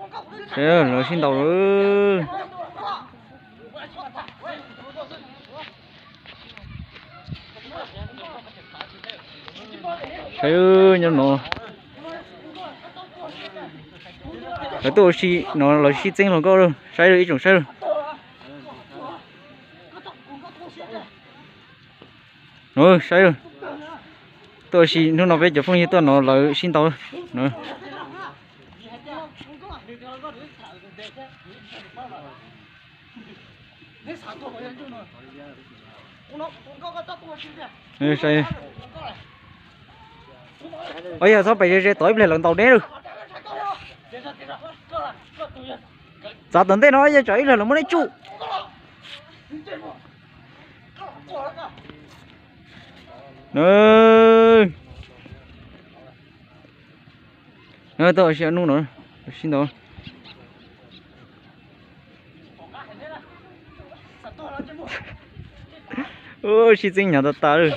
Saib lawv sib ntaus lawm. Saib nyob no. Lawv tuaj ua si no los sib txeeb hluas nkauj lawm, saib lawm ib tsoom saib lawm. No saib lawm. Tuaj ua si hnub no peb cov phooj ywg tuaj no lawv sib ntaus lawm. Os, yog txhob pem ze ze tom ib pliag lawv ntaus neb lawm. Txav tom ntej no yog tsam ib pliag lawv muab neb tsuj. Tuaj ua si hnub no, sib ntaus. Sib txeeb hnyav tas tas lawm.